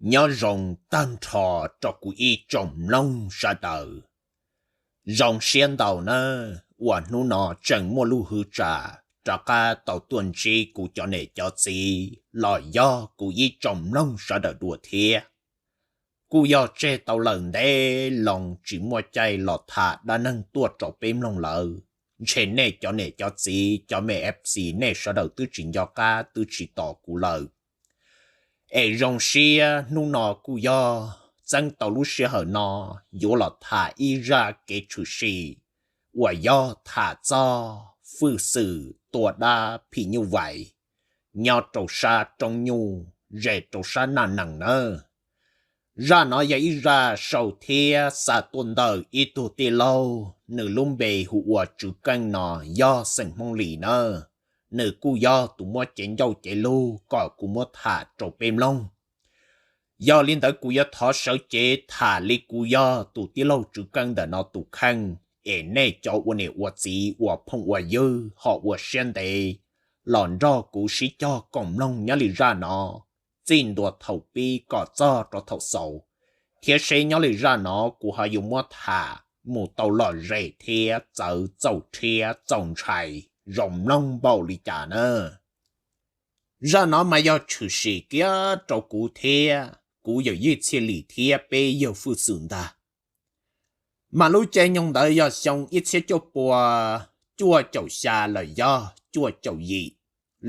Nyob zoo tag nrho rau kuv ib tsoom mloog sawv daws. Zoo siab ntau nawb uas hnub no tseem muaj lub hwv tsam rov qab tau tuaj ntsib kuv cov niam cov txiv los yog kuv ib tsoom mloog sawv daws dua thiab. Kuj yog tseg tau lawm ntev loo tsis muaj caij los tham dab neeg tuaj rau peb mloog lawm, ntshe nej cov niam cov txiv cov me F C nej sawv daws twb tsis nco qab twb tsis tos kuv lawm. Es zoo siab hnub no kuj yog txeeb tau lub sij hawm no yuav los tham ib zaj kev tshwm sim uas yog tham txog fwj xwm tua dab phim nyuj vais nyob rau sab Roob Nyuj ze rau sab Naj Nees nawb. Zaj no yog ib zaj sau thiab xa tuaj ntawm ib tug tij laug, nws lub npe hu ua Tswv Keej no, yog xeem Hmoob Lis nawb. Nws kuj yog tus muab cev ncauj cev lug kom kuv muab tham rau peb mloog. Yog li ntawd kuv yuav thov sawv cev tham li kuv yog tus tij laug Tswv Keej ntawm no tus kheej, es nej cov ua niam ua txiv ua phooj ua ywg ho ua siab ntev los nrog kuv sib cog koom mloog nyob li zaj no txij ntua thaum pib kom txog rau thaum xaus, thiab seb nyob li zaj no kuv ho yuav muab tham mus tau lom zem thiab txawv txaus rhiab txaus ntshai zoo mloog npaum li cas na. Zaj no mas yog tshwm sim kiag rau kuv thiab kuv yawm yij Txhiaj Lis thiab peb yawg Fwj Xwm ntag. Mas lub caij nyoog ntawd yog xyoo ib txhiab cuaj pua cuaj caum xya los yog cuaj caum yim.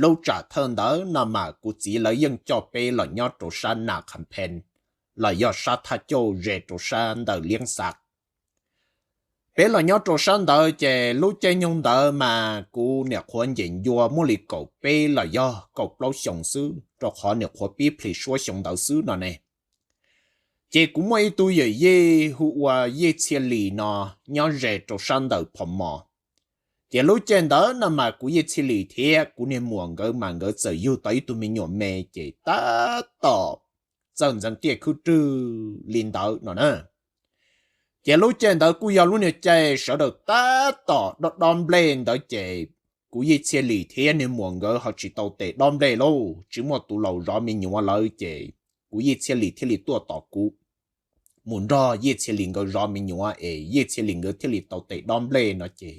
Lub tsam thawj ntawd no mas kuv txiv lawv yeej coj peb los nyob rau sab Nas Khas Phees los yog sab Thaj Cauj ze rau sab ntawm Liab Xav. Peb los nyob rau sab ntawd ces lub caij nyoog ntawd mas kuv nyuam qhuav nce ncua muaj li kaum peb los yog kaum plaub xyoos xwb, rau qhov nyuam qhuav pib plhis suab xyoo ntawd xwb no ne. Ces kuv muaj ib tug yawm yij hu ua Yij Txhiaj Lis no nyob ze rau sab ntawm Phom Mos. Ces lub caij ntawd no mas kuv Yij Txhiaj Lis thiab kuv niag muam nkawd mas nkawd txawm yug tau ib tug me nyuam me ces tab tom txawj ntxeev tiaj khwb rwg li ntawd no na. Ces lub caij ntawd kuj yog lub niag caij sawv daws tab tom dob dob nplej ntawd ces kuv Yij Txhiaj Lis thiab niag muam nkawd ho tsis tau tes dob nplej lauj, tsis muaj tus laus zov me nyuam lawm ces kuv Yij Txhiaj Lis thiaj li tuaj tos kuv mus nrog Yij Txhiaj Lis nkawd zov me nyuam es Yij Txhiaj Lis nkawd thiaj li tau tes dob nplej no ces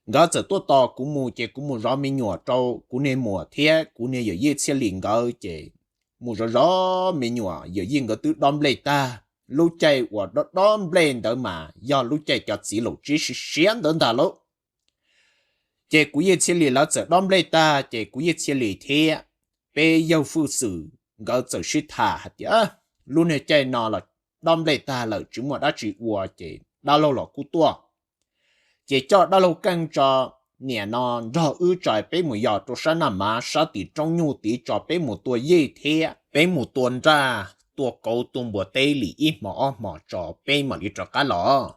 nkawd txawm tuaj tos kuv mus ces kuv mus zov me nyuam rau kuv niag muam thiab kuv niag yawm yij Txhiaj Lis nkawd ces mus zov zov me nyuam, yawm yij nkawd twb dob nplej tag. Lub caij uas dob dob nplej ntawd mas yog lub caij cov txiv laus tsib siav siav ntawd ntag lauj. Ces kuv Yij Txhiaj Lis lawv txawm dob nplej tag ces kuv Yij Txhiaj Lis thiab peb yawg Fwj Xwm nkawd txawm sib tham hais tias, lub niag caij no los dob nplej tag lawm tsis muaj dab tsi ua ces dab laug los kuj tuaj, ces coj dab laug Keej tso, niam no nrog wb tso peb mus yos rau sab Naj Mav sab tim roob nyuj tid tso peb mus tua yij thiab peb mus tua nraj tua kauv tua npua teb li ib hmo ob hmo tso peb mam li rov qab los.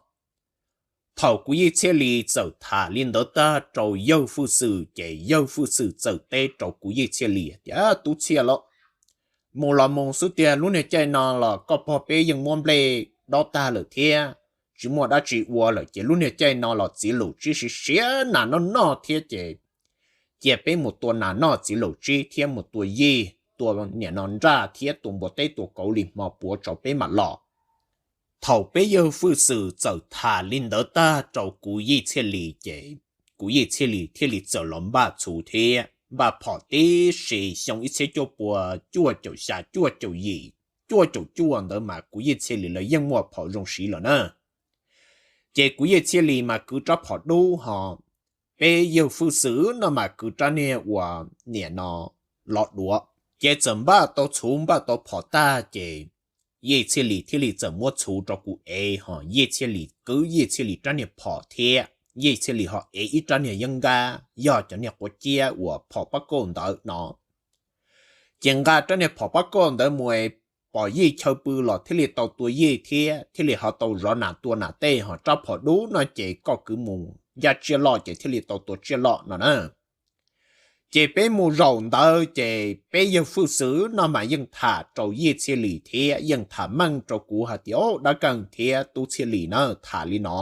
Thaum kuv Yij Txhiaj Lis txawm tham li ntawd tag rau yawg Fwj Xwm ces yawg Fwj Xwm txawm teb rau kuv Yij Txhiaj Lis tias, tub Txhiaj lauj, mus los mus xwb tiag, lub niag caij no los koj pog peb yeej muab nplej dob tag lawm thiab tsis muaj dab tsi ua lawm ces lub niag caij no los txiv laus tsib siav siav nas noj noj thiab ces cia peb mus tua nas noj txiv laus tsib thiab mus tua yij tua niam no nraj thiab tua npua teb tua kauv li hmo puav tso peb mam los. Thaum peb yawg Fwj Xwm txawm tham li ntawd tag rau kuv Yij Txhiaj Lis ces kuv Yij Txhiaj Lis thiaj li txawm los npaj txhuv thiab npaj phom tib si. Xyoo ib txhiab cuaj pua cuaj caum xya cuaj caum yim, cuaj caum cuaj ntawd mas kuv Yij Txhiaj Lis lawv yeej muaj phom zoo siv lawm na. Ces kuv Yij Txhiaj Lis mas kwv rab phom dub ho peb yawg Fwj Xwm no mas kwv rab niag uas niam no lov duav. Ces txawm npaj tau txhuv npaj tau phom tag ces Yij Txhiaj Lis thiaj li txawm muab txhuv rau kuv ev ho Yij Txhiaj Lis kwv Yij Txhiaj Lis rab niag phom thiab Yij Txhiaj Lis ho ev ib rab niag yeeb nkab yog cov niag quav ciab uas phom pab kauj ntawd no. Ces nqa rab niag phom pab kauj ntawd mus es pom yij chaw pw los thiaj li tau tua yij thiab thiaj li ho tau zov nas tua nas tej ho rab phom dub no ces koj kwv mus ncaj tsiaj loj ces thiaj li tau tua tsiaj loj no na. Ces peb mus zaum ntawd ces peb yawg Fwj Xwm no mas yeej tham rau Yij Txhiaj Lis thiab yeej tham meej rau kuv hais tias, dab Keej thiab tub Txhiaj Lis na, tham li no,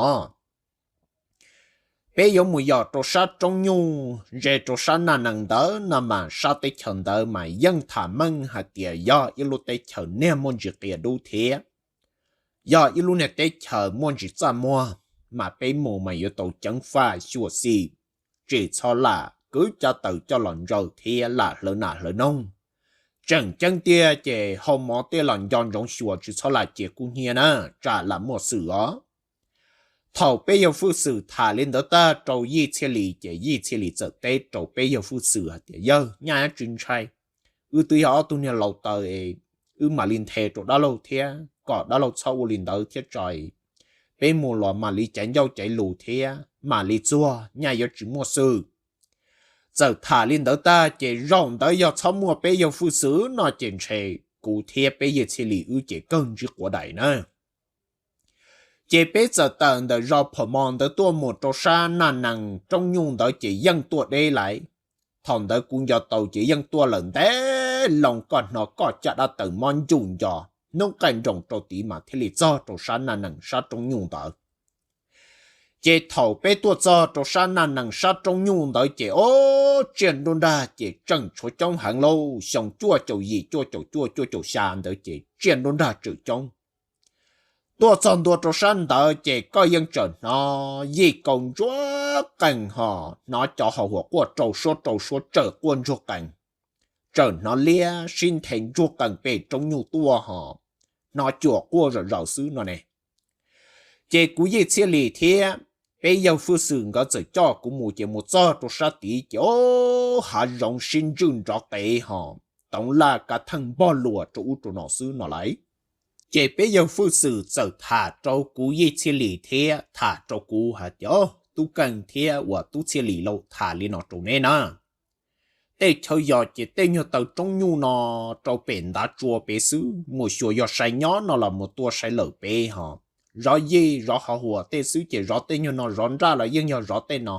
Peb yuav mus yos rau sab roob nyuj ze rau sab Naj Nees ntawd no mas sab teb chaws ntawd mas yeej tham meej hais tias yog ib lub teb chaws niag muaj ntsis qias dub thiab yog ib lub niag teb chaws muaj ntsis txaj muag, mas peb mus mas yuav tau ceev faj xyuam xim, tsis txhob lam kwv cov taws coj los ntsaws thiab lam hlawv nas hlawv noog. Tseem ceeb tiag ces hau mov tej los nco ntsoov xyuas tsis txhob lam cia kub hnyiab na, tsam lam muaj xwm os. Thaum peb yawg Fwj Xwm tham li ntawd tag rau Yij Txhiaj Lis ces Yij Txhiaj Lis txawm teb rau peb yawg Fwj Xwm hais tias, Yawg, nyaj tsis ntshai, wb twb yog ob tug niag laus taws es wb mam li nthe rau dab laug thiab kom dab laug txhob ua li ntawd thiab tso, peb mus los mam li caiv ncauj caiv lus thiab mam li txuag, nyaj yuav tsis muaj xwm. Txawm tham li ntawd tag ces zaum ntawd yog txhob muaj peb yawg Fwj Xwm no ces ntshe kuv thiab peb yawg Txhiaj Lis wb ces kawg ntsib quav daim na. Ces peb txawm tawm ntawm zos Phom Mos ntawd tuaj mus rau sab Naj Nees roob nyuj ntawd ces yeej tuaj deb lawm. Thaum ntawd kuv nco tau ces yeej tuaj lawm ntev loo, koj hnov koj caj dab taws mob ncuj nco, hnub qaij nroos rau tid mas thiaj li txog rau sab Naj Nees sab roob nyuj ntawd. Ces thaum peb tuaj txog rau sab Naj Nees sab roob nyuj ntawd ces ob tsiaj nruab nrag ces tseem tshuav coob heev lauj, xyoo cuaj caum yim cuaj caum cuaj cuaj caum xya ntawd ces tsiaj nruab nrag tseem coob. Tuaj txog ntua rau sab ntawd ces koj yeej tseem hnov yij kaus ntsuag qees ho hnov cov hos huam quaj rau suab rau suab tseem quaj ntsuag qees, tseem hnov liab sib nthe ntsuag qees pem roob nyuj tuaj ho hnov cuam quaj zom zaws xwb no ne. Ces kuv Yij Txhiaj Lis thiab peb yawg Fwj Xwm nkawd txawm coj kuv mus ces mus txog rau sab tid ces ob hav zoov sib ntswj nrov qees ho toov laj kav theej npog luas rau ub rau no xwb no lauj. Ces peb yawg Fwj Xwm txawm tham rau kuv Yij Txhiaj Lis thiab tham rau kuv hais tias, Tub Keej thiab uas Tub Txhiaj Lis lauj, tham li no rau neb na. Tej chaw yos ces tej nyuag taw roob nyuj no rau pem ntav tsua pem xwb, mus xyuas yog sai nyob no los mus tua sai lawm pem ho. Zov yij zov hos huam tej xwb ces zov tej nyuag no, zov nraj los yeej yog zov tej no.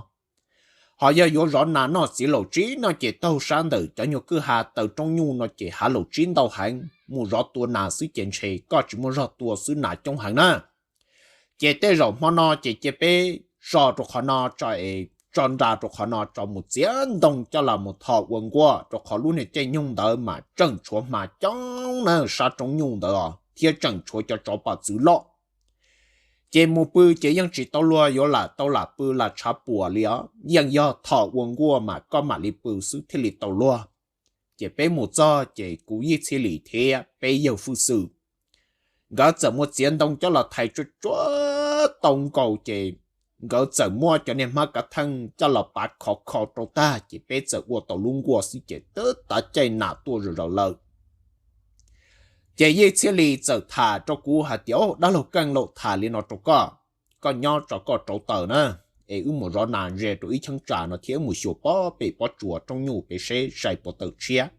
Ho yog yuav zov nas noj txiv laum tsib no ces taug sab ntawm cov nyuag kwj ha taw roob nyuj no ces hav laum tsib ntau heev, mus zov tua nas xwb ces ntshe koj tsis muaj zog tua xwb, nas coob heev na. Ces tej zaum hmo no ces cia peb so rau qhov no tso es tso nra rau qhov no tso mus txiav ntoo coj los mus thom ua nkuaj, rau qhov lub niag caij nyoog ntawd mas tseem tshuav hma coob na sab roob nyuj ntawd os, thiab tseem tshuav cov tsov pom txwv loj. Ces mus pw ces yeej tsis tau luag yuav lam tau lam pw lam tshav puam li os, yeej yog thom ua nkuaj mas koj mam li pw xwb thiaj li tau luag. Ces peb mus txog ces kuv Yij Txhiaj Lis thiab peb yawg Fwj Xwm nkawd txawm muaj txiav ntoo coj los thais tsuag tsuag tau nkaus ces nkawd txawm muab cov niag hmab kav theej coj los pav khov kho rau tag ces peb txawm ua tau lub nkuaj xwb ces twb tav caij nas tuaj zom zaws lawm. Ces Yij Txhiaj Lis txawm tham rau kuv hais tias, Dab laug Keej lauj, tham li no rau koj, koj nyob tso koj rauv taws na, es wb mus zov nas ze rau ib cheeb tsam no thiab wb mus xyuas pob pem pob tsuas roob nyuj pem seb sai puas tawm tshiab.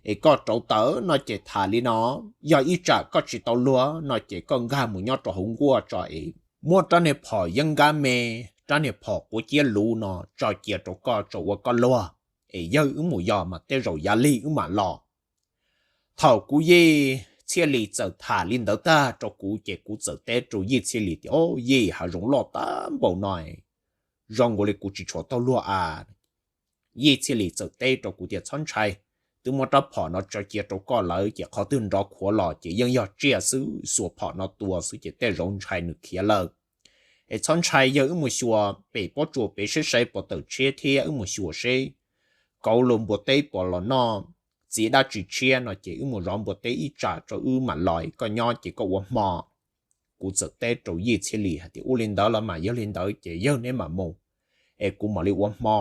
Es koj rauv taws no ces tham li no, yog ib tsam koj tsis tau luag no ces koj nkag mus nyob rau hauv nkuaj tso es muab rab niag phom yeeb nkab me, rab niag phom quav ciab luv no tso cia rau koj tso ua koj luag, es yawg wb mus yos mas tej zaum yav lig wb mam los. Thaum kuv Yij Txhiaj Lis txawm tham li ntawd tag rau kuv ces kuv txawm teb rau Yij Txhiaj Lis tias, Yij, hav zoov loj tag npaum no, zoo nkaus li kuv tsis tshua tau luag a. Yij Txhiaj Lis txawm teb rau kuv tias, Txhob ntshai, twb muab rab phom no tso cia rau koj lawm ces qhov twg nrov khuav los ces yeej yog tsiaj xwb, xuas phom no tua xwb ces tej zaum ntshai nws khiav lawm. Es txhob ntshai, yawg wb mus xyuas pem pob tsuas pem seb sai puas tawm tshiab thiab wb mus xyuas seb kauv los npua teb puas los noj txiv dab tsi tshiab no ces wb mus zov npua teb ib tsam tso wb mam los, koj nyob ces koj ua hmo. Kuv txawm teb rau Yij Txhiaj Lis hais tias, Ua li ntawd los mas yog li ntawd ces yawg neb mam mus, es kuv mam li ua hmo.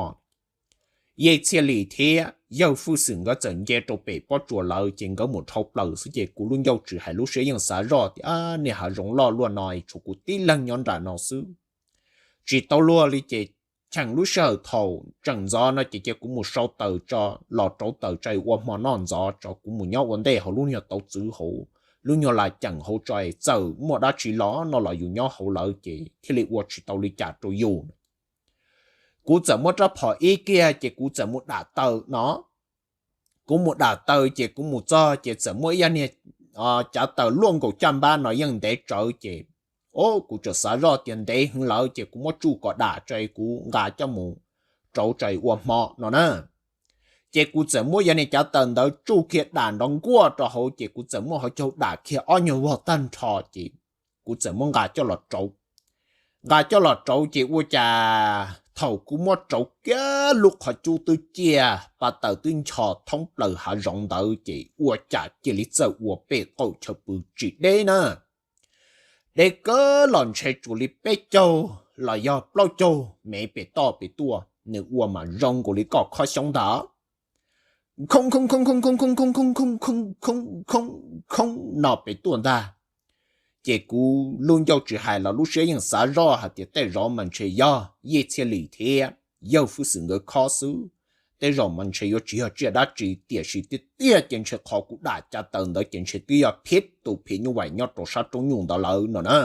Yij Txhiaj Lis thiab yawg Fwj Xwm nkawd txawm nce rau pem pob tsuas lawm ces nkawd mus dhau plaws xwb ces kuv lub ncauj tsis hais lub siab yeej xav zoj tias, Niag hav zoov loj luaj no tshuav kuv tib leeg nyob nram no xwb, tsis tau luag li ces cheem lub sij hawm thaum tseem ntxov no ces cia kuv mus sau taws tso, los rauv taws tso ua hmo noj ntxov tso, kuv mus nyob ua ntej hauv lub nyuag tauv txwv hauv lub nyuag las ceem hauv tso es txawm muaj dab tsi los no los yus nyob hauv lawm ces thiaj li ua tsis tau li cas rau yus. Kuv txawm muab rab phom ib kiag ces kuv txawm mus dam taws no. Kuv mus dam taws ces kuv mus txog ces txawm muaj ib yam niag cav taws luaj nkaus caj npab no yeej ntev tsawv ces Kuv txawm xav zoj tias ntev heev lawm ces kuv muab tsuj kom dam tso kuv nqa coj mus rauv tso ua hmo no na. Ces kuv txawm muab yog niag cav taws ntawd tsuj kiag dam nrov nkuaj rau hauv ces kuv txawm muab hauv caug dam kiag ob nyuag vog tag nrho ces kuv txawm muab nqa coj los rauv. Nqa coj los rauv ces ua cas thaum kuv muab rauv kiag lub qhov cub twb ciaj pa taws twb ncho thoob plaws hav zoov ntawd ces ua cas cia li txawm ua pem qaum chaw pw tsis deb na. Deb kawg los ntshe tsuas li peb caug los yog plaub caug mev pem toj pem tuaj, nws ua mas zoo nkaus li koj khob xyoob ntag. Khoo khoo khoo khoo khoo khoo khoo khoo khoo khoo khoo khoo no pem tuaj ntag. Ces kuv lub ncauj tsis hais los lub siab yeej xav zoj hais tias tej zaum mas ntshe yog Yij Txhiaj Lis thiab Yawg Fwj Xwm nkawd khob xwb. Tej zaum mas ntshe yuav tsis yog tsiaj dab tsi, tiam sis tiag tiag ces ntshe qhov kuv dam cav taws ntawd ces ntshe twb yog phiv tus phiv nyuj vais nyob rau sab roob nyuj ntawd lawm no na.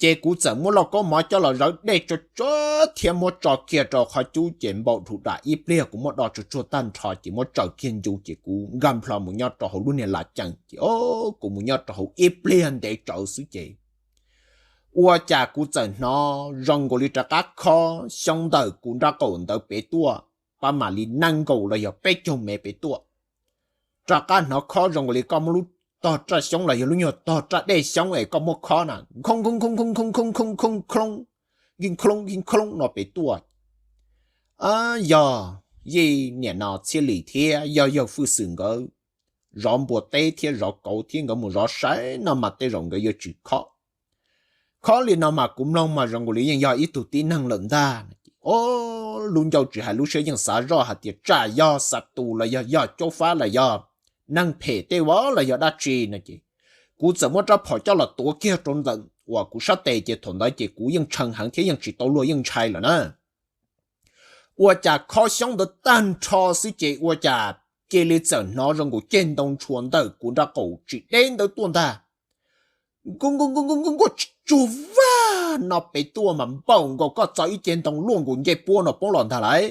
Ces kuv txawm muab lauj kaub mov coj los zawv dej tso tso thiab muab tso kiag rau qhov cub ces npau dhus dam ib pliag kuv muab do tsuag tsuag tag nrho ces muab tsaws kiag ncu ces kuv nkag nplho mus nyob rau hauv lub niag lav cees ces o, kuv mus nyob rau hauv ib pliag ntev tsawv xwb ces ua cas kuv txawm hnov zoo nkaus li rov qab khob xyoob ntawm kuv nraub qaum ntawd pem tuaj, pab mam li nees nkaum los yog peb caug mev pem tuaj. Rov qab hnov khob zoo nkaus li koj muab lub tog raj xyoob los yog lub nyuag tog raj dej xyoob es koj muab khob na, khoo khoo khoo khoo khoo khoo khoo khoo khoo, khoo khoo khoo no pem tuaj. Yog Yij niam no Txhiaj Lis thiab yog Yawg Fwj Xwm nkawd zov npua teb thiab zov kauv thiab nkawd mus zov saib no mas tej zaum nkawd yuav tsis khob. Khob li no mas kuv mloog mas zoo nkaus li yeej yog ib tug tib neeg lawm ntag. O, lub ncauj tsis hais lub siab yeej xav zoj hais tias tsam yog xav tus los yog yog caub fab los yog neeg phem tej vov los yog dab tsi no ces kuv txawm muab rab phom coj los tuav kiag rau ntawm uas kuv sab tes ces thaum ntawd ces kuv yeej tshee heev thiab yeej tsis tau luag yeej ntshai lawm na. Ua cas khob xyoob ntawd tag nrho xwb ces ua cas cia li txawm hnov zoo nkaus ceg ntoo ntshua ntawm kuv nraub qaum tsis deb ntawd tuaj ntag. Nkuaj nkuaj nkuaj nkuaj tsuag vag no pem tuaj mas npaum nkaus koj txo ib ceg ntoo luaj nkaus ncej puab no poob los ntag lauj.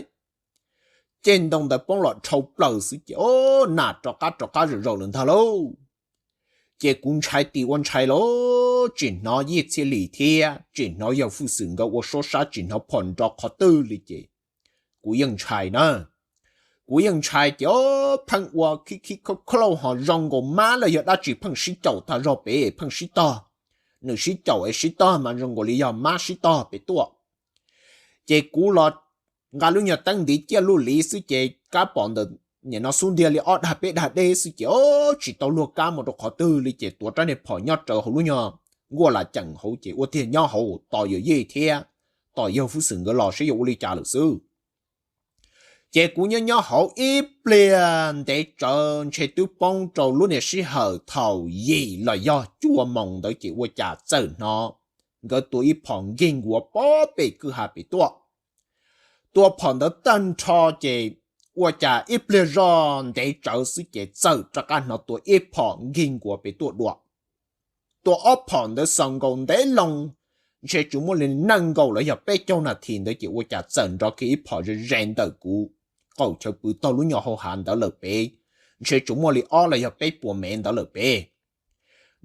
Ceg ntoo ntawd poob los dhau plaws xwb ces o, nas rov qab rov qab zom zaws lawm ntag lauj. Ces kuv ntshai tis ua ntshai lauj, tsis hnov Yij Txhiaj Lis thiab tsis hnov Yawg Fwj Xwm nkawd ua suab sab tsis hnov phom nrov qhov twg li ces kuv yeej ntshai na. Kuv yeej ntshai ces o, pheej ua khib khib khauj khauj ho zoo nkaus mab los yog dab tsi pheej sib caum tag zog pem pheej sib tog. Nws sib caum es sib tog mas zoo nkaus li yog mab sib tog pem tuaj. Ces kuv los nqa lub nyuag teeb ntiv ciaj luj liv xwb ces kab pom ntawm nim no xub ntiag li ob dag peb dag deb xwb ces o, tsis tau luag kab mus rau qhov twg li ces tuav rab niag phom nyob raws hauv lub nyuag nkuaj las ceem hauv ces ua tiag nyob hauv tos Yawg Yij thiab tos Yawg Fwj Xwm nkawd los saib yuav ua li cas lawm xwb. Ces kuv nyob nyob hauv ib pliag ntev tsawv ntshe twb poob rau lub niag sij hawm thaum yim los yog cuaj moos ntawd ces ua cas txawm hnov nkawd tua ib phom nkig nkuav pob pem kwj ha pem tuaj. Tua phom ntawd tag nrho ces ua cas ib pliag zoj ntev tsawv xwb ces txawm rov qab hnov tua ib phom nkig nkuav pem tuaj dua. Tua ob phom ntawd xaus nkaus ntev loo, ntshe tsuas muaj li nees nkaum los yog peb caug nas this ntawd ces ua cas txawm nrov kiag ib phom ze ze ntawm kuv qaum chaw pw tog lub nyuag hau hav ntawd lawm pem, ntshe tsuas muaj li ob los yog peb puas mev ntawd lawm pem.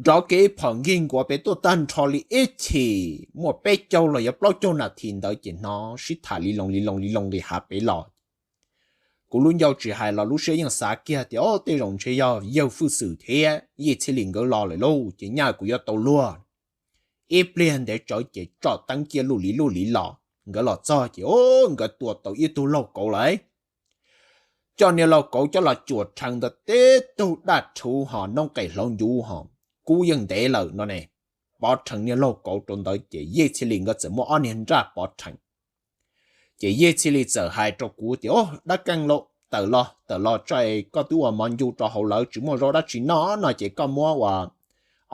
Nrov kiag ib phom nkig nkuav pem tuaj tag nrho li ib chim muaj peb caug los yog plaub caug nas this ntawd ces hnov sib tham li loo li loo li loo nqis hav pem los. Kuv lub ncauj tsis hais los lub siab yeej xav kiag tias o, tej zaum ntshe yog Yawg Fwj Xwm thiab Yij Txhiaj Lis nkawd los lawm lauj ces nyaj kuv yuav tau luag. Ib pliag ntev tsawv ces tsom teeb ciaj luj liv luj liv los nkawd los txog ces o, nkawd tua tau ib tug laug kauv lawm. Coj niag laug kauv coj los cuam rhees ntawd tib tug daj rhuv ho noob qes hlauv ncuv ho kub yeej ntev lawm no ne. Pov rhees niag laug kauv rau ntawd ces Yij Txhiaj Lis nkawd txawm muab ob niag nraj pov rhees. Ces Yij Txhiaj Lis txawm hais rau kuv tias o, dab keej lauj, tawm los tawm los tso, koj twb ua mov ncu rau hauv lawv tsis muaj zaub dab tsi noj no ces koj muab ua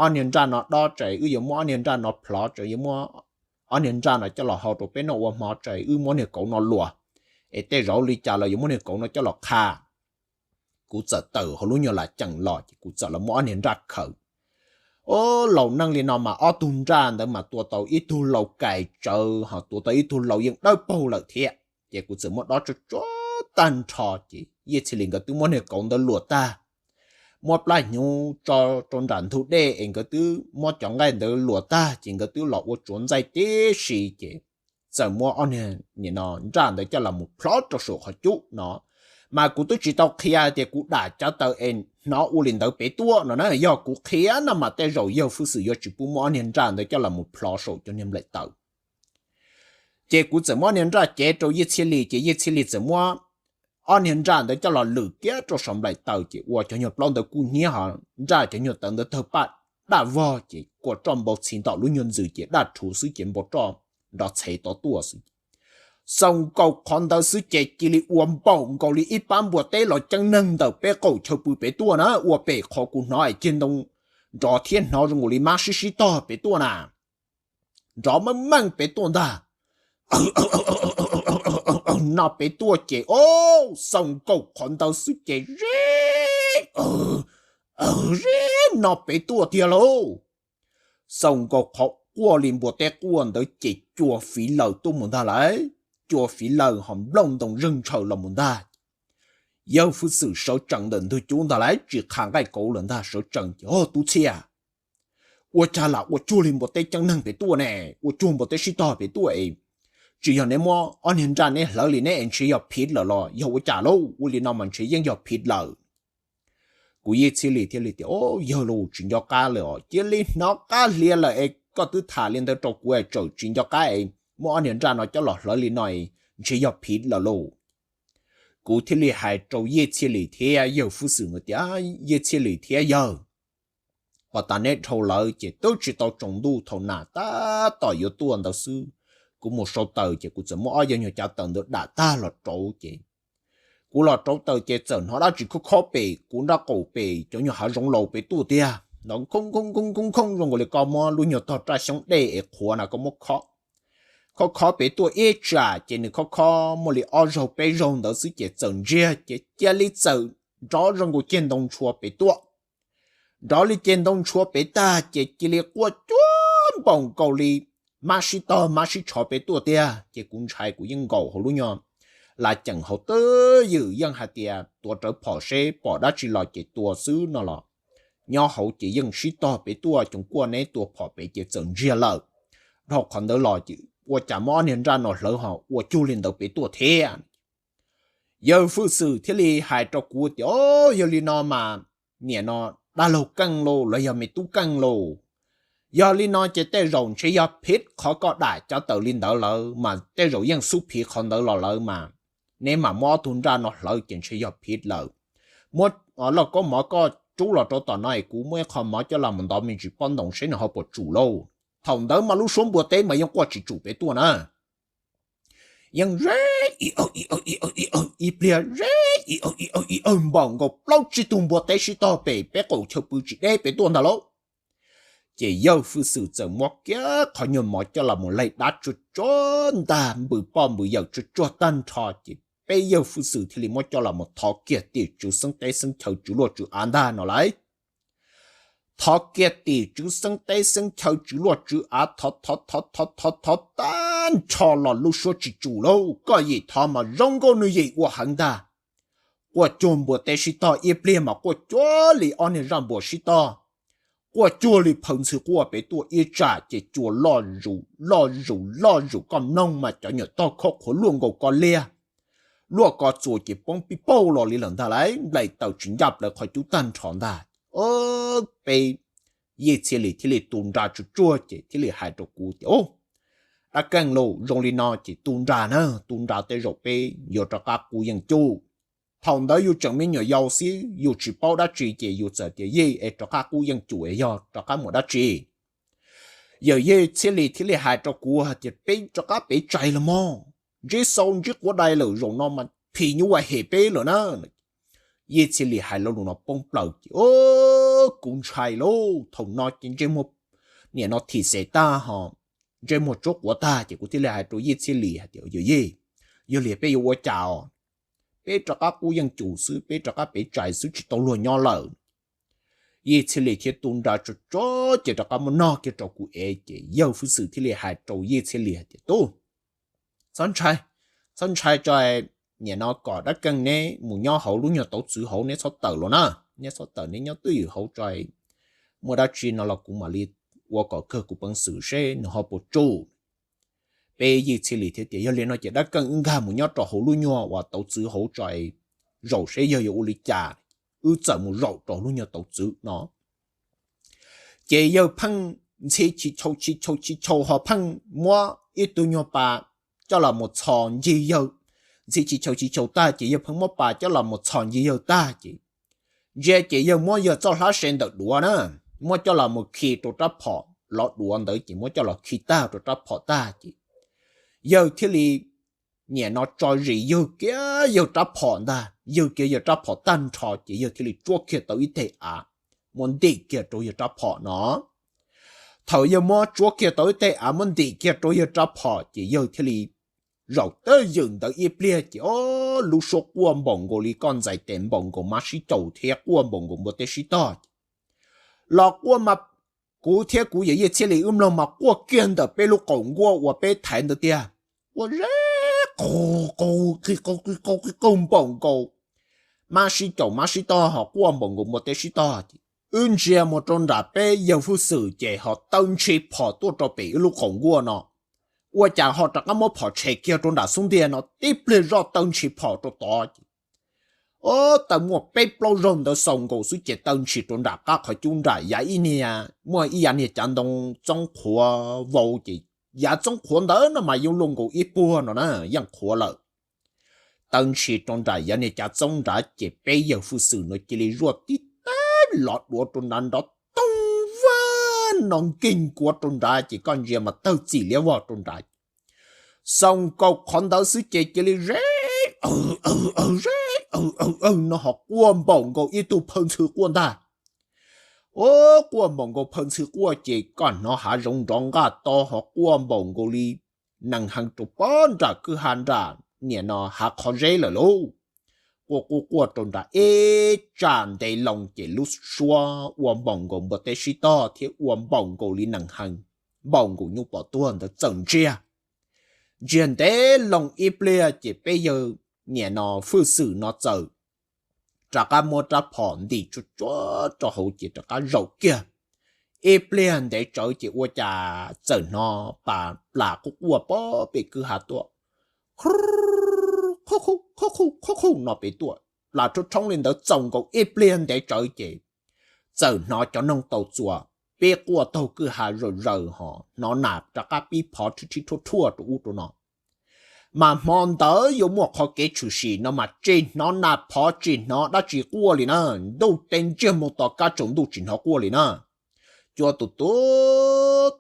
ob niag nraj no dob tso, wb yuav muab ob niag nraj no plhov tso, yuav muab ob niag nraj no coj los hau rau peb noj ua hmo tso, wb muab niag kauv no luas, es tej zaum li cas los yuav muab niag kauv no coj los qha. Kuv txawm tawm hauv lub nyuag lam ceem los ces kuv txawm los muab ob niag nraj khaws. O, laus neej li no mas ob tug nraj ntawd mas tua tau ib tug laus kais tsawv ho tua tau ib tug laus yeej dawb paug lawm thiab ces kuv txawm muab dob tsuag tsuag tag nrho ces Yij Txhiaj Lis nkawd twb muab niag kauv ntawd luas tag. muab plab hnyuv tso rau nram ntug dej es nkawd twb muab cov nqaij ntawd luas tag ces nkawd twb los ua tsuav ntxaij tib si ces txawm muab ob niag nraj ntawd coj los mus plhov rau saum qhov cub no. Mas kuv twb tsis tau qhia tias kuv dam cov taws es hnov ua li ntawd pem tuaj no na, yog kuv qhia no mas tej zaum yawg Fwj Xwm yuav tsis pub muab ob niag nraj ntawd coj los mus plhov saum cov niag nplaim taws. Ces kuv txawm muab ob niag nraj cev rau Yeej Txhiaj Lis ces Yeej Txhiaj Lis txawm muab ob niag nraj ntawd coj los lwm kiag rau saum nplaim taws ces ua cov nyuag plaub ntawd kub hnyiab ho nraj cov nyuag taws ntawd tawg paj daj vog ces kua roj npau txhi ntom lub nyuag ntxwm ces daj rhuv xwb ces npau roj nrov txhev tod tuaj xwb. Xaus nkaus qhov ntawd xwb ces cia li ua npaum nkaus li ib pab npua teb los ceeb neeg ntawm peb qaum chaw pw pem tuaj na, ua pem qhov kuv hnov es ceg ntoo nrov thiab hnov zoo nkaus li mab sib sib tog pem tuaj na. Nrov meej meej pem tuaj ntag. No pem tuaj ces o, xaus nkaus qhov ntawd xwb ces ze, ze, no pem tuaj tiag lauj. Xaus nkaus qhov quaj li npua teb quaj ntawd ces cua fiv lawm tuaj mus ntag lauj. Cua fiv lawm ho nplooj ntoo zeeg ntshaw los mus ntag. Yawg Fwj Xwm sawv tsees ntawm ntug cub ntag lauj, tsis qha nqaij kauv lawm ntag, sawv tsees ces o, Tub Txhiaj, ua cas lam ua cuag li npua teb ceeb neeg pem tuaj ne, ua cuag npua teb sib tog pem tuaj es tsis yog neb muab ob niag nraj neb hlawv li neb es ntshe yog phiv lawm los yog ua cas lauj, ua li no mas ntshe yeej yog phiv lawm. Kuv Yeej Txhiaj Lis thiaj li tias, O, yawg los tsis nco qab lawm os, cia li hnov qab hli lawm es koj twb tham li ntawd rau kuv es txawm tsis nco qab es muab ob niag nraj no coj los hlawv li no es ntshe yog phiv lawm lauj. Kuv thiaj li hais rau Yeej Txhiaj Lis thiab yawg Fwj Xwm tias, Yeej Txhiaj Lis thiab yawg, pom tas neb dhau lawm ces twb tsis tau tsaus ntuj, thaum nas tab tom yuav tuaj ntawd xwb, kuv mus sau taws ces kuv txawm muab ob yawg nyuag cav taws ntawd dam tag los rauv ces kuv los rauv taws ces txawm hnov dab tsi khob khob pem kuv nraub qaum pem cov nyuag hav zoov laus pem tuaj tiag, nrov khoob khoob khoob khoob zoo nkaus li koj muab lub nyuag tog raj xyoob dej es qhuav na koj muab khob khob khob pem tuaj ib tsam ces nws khob khob muaj li ob zaug peb zaug ntawd xwb ces txawm ntsiag ces cia li txawm nrov zoo nkaus ceg ntoo ntshua pem tuaj. Nrov li ceg ntoo ntshua pem tag ces cia li quaj cuag npaum nkaus li mab sib tog mab sib tshov pem tuaj tiag ces kuv ntshai kuv yeej nkaum hauv lub nyuag lav ceem hauv twb ywm yeej hais tias tuav rawv phom seb pom dab tsi los ces tua xwb no los nyob hauv ces yeej sib tog pem tuaj, coos kuaj neb tua phom pem ces txawm ntsiag lawm. Dhau qhov ntawd los ces ua cas muab ob niag nraj no hlawv ho ua cuag li ntawd pem tuaj thiab. Yawg Fwj Xwm thiaj li hais rau kuv tias, O, yog li no mas niam no dab laug keej lauj los yog me tub keej lauj. Yog li no ces tej zaum ntshe yog phiv qhov koj dam cov taws li ntawd lawm mas tej zaum yeej xub phiv qhov ntawd los lawm mas. Neb mas muab ob tug nraj no hlawv ces ntshe yog phiv lawm. Muab lauj kaub mov koj rub los rau tom no es kuv muab ib qho mov coj los mus ntov me ntsis pob ntoos seb nws ho puas tsum lauj. Thaum ntawd mas lub suab npua teb mas yeej quaj tsis tsum pem tuaj na. Yeej ze i awg i awg i awg i awg ib pliag ze i awg i awg i awg npaum nkaus plaub tsib tug npua teb sib tog pem peb qaum chaw pw tsis deb pem tuaj ntag lauj. Ces yawg Fwj Xwm txawm muab kiag qhov nyuag mov coj los mus laig dab tsuag tsuag ntag, npws poj npws yawm tsuag tsuag tag nrho ces peb yawg Fwj Xwm thiaj li muab coj los mus thov kiag tim tswv xeeb teb xeeb chaw tswv luaj tswv av ntag no lauj. Thov kiag tim tswv xeeb teb xeeb chaw tswv luaj tswv av, thov thov thov thov thov thov tag nrho los lub suab tsis tsum lauj. Koj yim thov mas zoo nkauj nws yim ua heev ntag. Quaj cuag npua teb sib tog ib pliag mas quaj cuag li ob niag zaj npua sib tog, quaj cuag li phaw ntxhw quaj pem tuaj ib tsam ces cua loj zus loj zus loj zus, koj mloog mas cov nyuam tog khob qhuav luaj nkaus koj liag, luaj koj txuas ces poob pib pauj los li lawm ntag lauj, nplaim taws tsis ncaj plaws qhov cub tag nrho ntag. Peb Yeej Txhiaj Lis thiaj li tu nra tsuag tsuag ces thiaj li hais rau kuv tias, Dab Keej lauj, zoo li no ces tu nra na, tu nra tej zaum peb yuav rov qab qub yeej cum. Thaum ntawd yus tseem me nyuam yaus xwb yus tsis paub dab tsi ces yus txawm tias, Yeej, es rov qab qub yeej cum es yog rov qab mus dab tsi? Yawm Yeej Txhiaj Lis thiaj li hais rau kuv hais tias, Peb rov qab pem tsaig los mog, ntsib xau ntsib quav dai lawm, zaum no mas phim nyuj vais hem peb lawm na. Yeej Txhiaj Lis hais lo lus no poob plaws ces kuv ntshai lauj. Thaum no ces ntsej muag niam no thim xes tag ho ntsej muag tsuab quav tag ces kuv thiaj li hais rau Yeej Txhiaj Lis hais tias, Yawm Yeej, yog li peb yuav ua cas os? Peb rov qab qub yeej cum xwb, peb rov qab pem tsaig xwb tsis tau luag nyob lawm. Yeej Txhiaj Lis thiaj tu nra tsuag tsuag ces rov qab muab nog kiag rau kuv ev ces yawg Fwj Xwm thiaj li hais rau Yeej Txhiaj Lis hais tias, Tub, txhob ntshai, txhob ntshai tso, niam no kom Dab Keej neb mus nyob hauv lub nyuag tauv txwv hauv, neb txhob tawm los na. neb txhob tawm, neb nyob twj ywm hauv tso, muaj dab tsi no los kuv mam li ua kom kawg kuv peev xwm seb nws ho puas tsuj. Peb Yij Txhiaj Lis thiaj tias, Yog li no ces dab keej wb nkag mus nyob rau hauv lub nyuag uas tauv txwv hauv tso, zaum seb yawg yuav ua li cas, wb txawm mus zaum rau lub nyuag tauv txwv no. Ces yawg pheej ntxhi chis chaus chis chaus chis chaus ho pheej muab ib tug nyuag pas coj los mus txhos ncig yawg. Ntxhi chis chaus chis chaus tag ces yawg pheej muab pas coj los mus txhos ncig yawg tag ces ntsia ces yawg muab yawg txoj hlab se ntawm duav na, muab coj los mus khi rau rab phom, los duav ntawd ces muab coj los khi tag rau rab phom tag ces yawg thiaj li niam no tso zis yawg kiag yawg rab phom ntag, yawg kiag yawg rab phom tag nrho ces yawg thiaj li tsuab kiag tau ib teg av, muab ntim kiag rau yawg rab phom no. Thaum yawg muab tsuab kiag tau ib teg av muab ntim kiag rau yawg rab phom ces yawg thiaj li zaum twj ywm ntawd ib pliag ces o, lub suab quaj npaum nkaus li koj ntxais tes npaum nkaus mab sib caum thiab quaj npaum nkaus npua teb sib tog ces los quaj mas kuv thiab kuv yawm Yij Txhiaj Lis wb mloog mas quaj kiag ntawm peb lub qaum nkuaj uas peb thaiv ntawd tiag. Quaj zeb qw qw qi qw qi qw qi qw npaum nkaus mab sib caum mab sib tog ho quaj npaum nkaus npua teb sib tog ces wb ntsia mus rau nram peb yawg Fwj Xwm ces ho taw ntshis phom tuaj rau pem wb lub qaum nkuaj no. Ua cas ho rov qab muab phom tshem kiag rau nram xub ntiag no tib pliag zoj taw ntshis phom rau tod ces o, taw muaj peb plaub zaug ntawd xaus nkaus xwb ces taw ntshis rau nram qab qhov cub nram yav ib niag, muaj ib yav niag cav ntoo txoob qhuav vau ces yav txoob qhuav ntawd no mas yeej luaj nkaus ib puag no na, yeej qhuav lawm. Taw ntshis rau nram yav niag cav txoob nrad ces peb yawg Fwj Xwm no cia li zuaj tib teb los duav rau nrad nrov toog vag no nkig nkuav rau nrad ces koj ntsia mas tawg txim liab vog rau nrad. Xaus nkaus qhov ntawd xwb ces cia li zeb aw aw aw zeb aw aw aw no ho quaj npaum nkaus ib tug phaw ntxhw quaj ntag. O, quaj npaum nkaus phaw ntxhw quaj ces koj hnov hav zoov nrov nqaj to ho quaj npaum nkaus li nees hees rau pob nram kwj ha nram niam no hav qhov zeb lawm lauj. Quaj quaj quaj rau nrad ib tsam ntev loo ces lub suab ua npaum nkaus npua teb sib tog thiab ua npaum nkaus li nees hees, npaum nkaus nyuj pom tuag ntawd txawm ntsiag. Ntsiag ntev loo ib pliag ces peb yawg niam no Fwj Xwm no txawm rov qab muab rab phom ntim tsuag tsuag rau hauv ces rov qab zaum kiag. Ib pliag ntev tsawv ces ua cas txawm hnov pas plas quaj quaj pem kwj ha tuaj, qhub qhub qhub qhub qhub qhub no pem tuaj. Plas rhoob rhoob li ntawd txaus nkaus ib pliag ntev tsawv ces txawm hnov cov noog tau txuas pib quaj taug kwj ha zom zaws ho hnov nas rov qab pib phov rhib rhib rhuaj rhuaj rau ub rau no. Mas hmo ntawd yuav muaj qhov kev tshwm sim no mas tsis hnov nas phov tsis hnov dab tsi quaj li na. Ntuj teb ntsiag mus tos kab tsaus ntuj tsis hnov quaj li na. Cua tus tu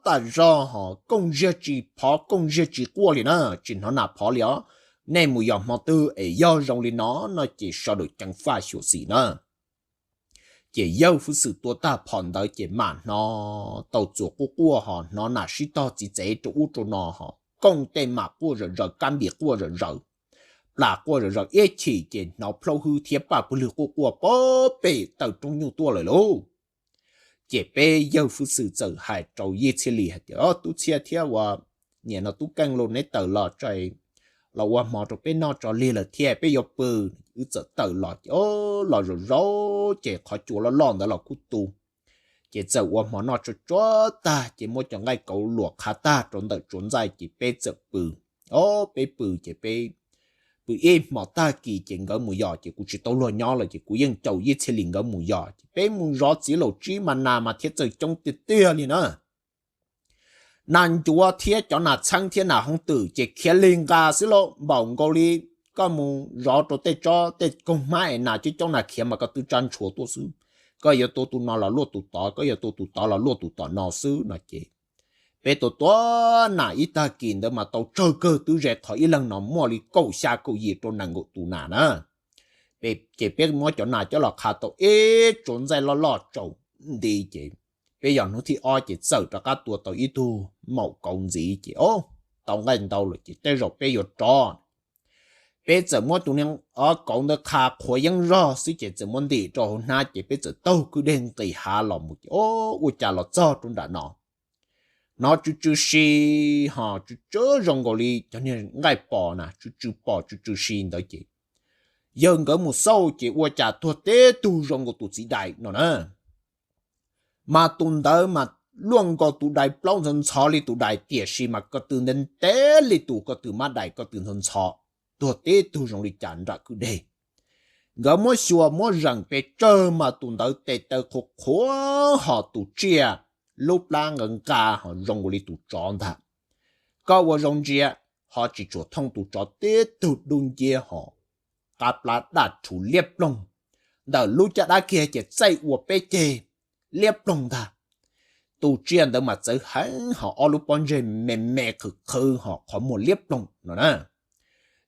tag zog ho kooj ziag tsis phov kooj ziag tsis quaj li na, tsis hnov nas phov li os. Nej mus yos hmo twg es yog zoo li no no ces sawv daws ceev faj xyuam xim na. Ces yawg Fwj Xwm tua tag phom ntawd ces mam hnov tau txuas quaj quaj ho hnov nas sib tog txiv txev rau ub rau no ho kooj tej mam quaj zom zaws kab npis quaj zom zaws, plas quaj zom zaws ib chim ces hnov plaub hwb thiab paj pwg lwg quaj quaj pem pem taw roob nyuj tuaj lawm lauj. Ces peb yawg Fwj Xwm txawm hais rau Yij Txhiaj Lis hais tias, Tub Txhiaj thiab ua niam no Tub Keej los neb tawm los tso, los ua hmo rau peb noj tso, lig lawm thiab peb yuav pw. Wb txawm tawm los ces o, los zaum zaum ces qhov cua loj loj ntawd los kuj tu. Ces txawm ua hmo noj tsuag tsuag tag ces muab cov nqaij kauv luam qhav tag rau ntawm tsuav ntxaij ces peb txawm pw. O, peb pw ces peb pw ib hmos tag kis ces nkawd mus yos ces kuv tsis tau luag nyob lawm ces kuv yeej caum Yij Txhiaj Lis nkawd mus yos ces peb mus zov txiv laum tsib mas nas mas thiaj txawj coob tiag tiag li na. Nas ncuav thiab cov nas txheeb thiab nas hoob twm ces khiav lig nqa xwb lauj, npaum nkaus li koj mus zov rau tej tsob tej koog hmab es nas coob coob nas khiav mas koj twb tsab ntshua tuaj xwb. Koj yuav tua tus no los luaj tus tod, koj yuav tua tus tod los luaj tus tom no xwb no ces peb tua tua nas ib tag kis ntawd mas tau tsawg kawg twb ze qhov ib leeg no muaj li kaum xya kaum yim rau nees nkaum tus nas na. Ces peb muab cov nas coj los qhav tau ib tsuav ntxaij loj loj tsaus nti ces peb yog hnub thib ob ces txawm rov qab tua tau ib tug maum kauv ntxiv ces o, tau nqaij ntau lawm ces tej zaum peb yuav rov. Peb txawm muab tus niag kauv ntawd qhav qhuav yeeb zog xwb ces txawm muab ntim rau hauv hnab ces peb txawm taug kwj deg nqis hav los mus ces o, ua cas los txog rau nram no hnov tsw tsw si ho tsw tsw zoo nkaus li cov niag nqaij pos na, tsw tsw pos tsw tsw si ntawd ces Yawg nkawd mus xauj ces ua cas tuag teb tug zoo nkaus tus txiv dais no na. Mas tus ntawd mas luaj nkaus tus dais plaub ntxhov ntxhov li tus dais, tiam sis mas ko tw ntev ntev li tus ko tw mab dais ko tw ntxhov ntxhov, tuag teb tug zoo li cas nram kwj deg. Nkawd muab xyuas muab zeem pes tsawg mas tus ntawd tes taw qhuav qhuav ho tus tsiaj lub plab nqa nqa ho zoo nkaus li tus tsov ntag. Koj ua zoo ntsia ho tsis tshua thooj tus tsov teb tug dub nciab ho qab plab daj rhuv liab ploog, ntawm lub caj dab kiag ces txaij ua peb ceg liab ploog ntag. Tus tsiaj ntawd mas txawv heev ho ob lub pob ntseg me me qhwv qhwv ho qhov muag liab ploog no na.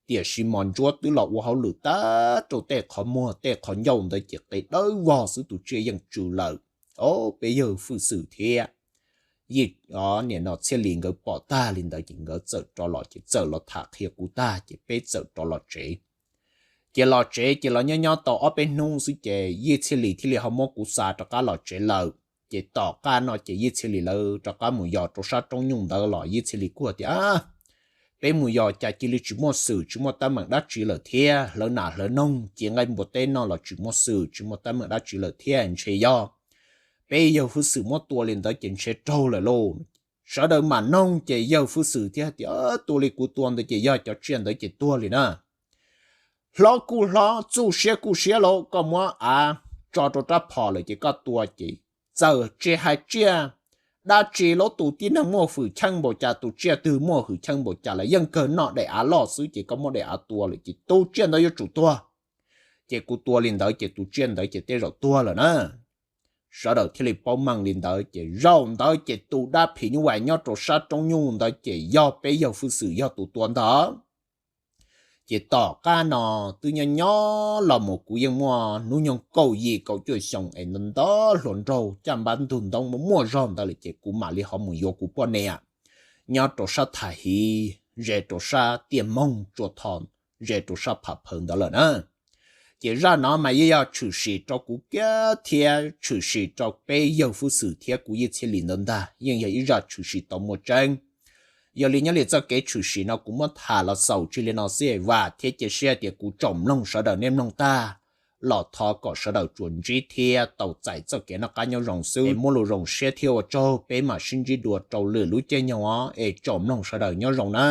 Tiam sis mos ntsuab twb los ua hauj lwm tag rau tej qhov muag tej qhov ncauj ntawd ces qe dawb vog xwb tus tsiaj yeej tsw lawm. Ob peb yawg Fwj Xwm thiab Yij, niam no Txhiaj Lis nkawd pom tag li ntawd ces nkawd txawm rov los ces txawm los tham qhia kuv tag ces peb txawm rov los tsev. Ces los tsev ces los nyob nyob tau ob peb hnub xwb ces Yij Txhiaj Lis thiaj li ho muab kuv xa rov qab los tsev lawm. Ces tom qab no ces Yij Txhiaj Lis lawv rov qab mus yos rau sab roob nyuj ntawd los Yij Txhiaj Lis kuj tias, peb mus yos cas cia li tsis muaj xwm tsis muaj teeb meem dab tsi lawm thiab, hlawv nas hlawv noog cia nqaij npua teb noj los tsis muaj xwm tsis muaj teeb meem dab tsi lawm thiab, ntshe yog peb yawg Fwj Xwm muab tua li ntawd ces ntshe raug lawm lauj. Sawv daws mam noog ces yawg Fwj Xwm thiaj tias, tua li kuv tua ntawd ces yog cov tsiaj ntawd ces tuag li na. Hlob kuj hlob, txuj siab kuj siab lauj, koj muab av tso rau rab phom lawm ces koj tua ces txawm tsis hais tsiaj dab tsi, lub tus tib neeg muaj hwm cheej npaum cas, tus tsiaj twg muaj hwm cheej npaum cas los yeej kawg noj daim av loj xwb ces koj muab daim av tua lawm ces tus tsiaj ntawd yuav tsum tuag. Ces kuv tua li ntawd ces tus tsiaj ntawd ces tej zaum tuag lawm na. Sawv daws thiaj li paub meej li ntawd ces zaum ntawd ces tus dab phim nyuj vais nyob rau sab roob nyuj ntawd ces yog peb yawg Fwj Xwm yog tus tua ntag. Ces tom qab no twb nyob nyob los mus kuv yeej muaj hnub nyoog kaum yim kaum cuaj xyoo es ntau ntau hluas nraug caj npab ntug ntoo muaj muaj zog ntawd lawm ces kuv mam li ho mus yuav kuv poj niam nyob rau sab Tham Hiv ze rau sab Tiaj Moog Tsua Tho ze rau sab Phav Phawv ntawd lawm na. Ces zaj no mas yeej yog tshwm sim rau kuv kiag thiab tshwm sim rau peb yawg Fwj Xwm thiab kuv Yij Txhiaj Lis ntawd ntag, yeej yog ib zaj tshwm sim tau muaj tseeb. Yog li nyob li txoj kev tshwm sim no kuv muab tham los xaus tsis li no xwb, vam thiab cia siab tias kuv tsoom mloog sawv daws nej mloog tag los thov kom sawv daws tsuas ntsib thiab tau txais txoj kev noj qab nyob zoo xwb. Muaj lus zoo siab thiab ua tsaug, peb mam sib ntsib dua rau lwm lub caij nyoog os, es tsoom mloog sawv daws nyob zoo na.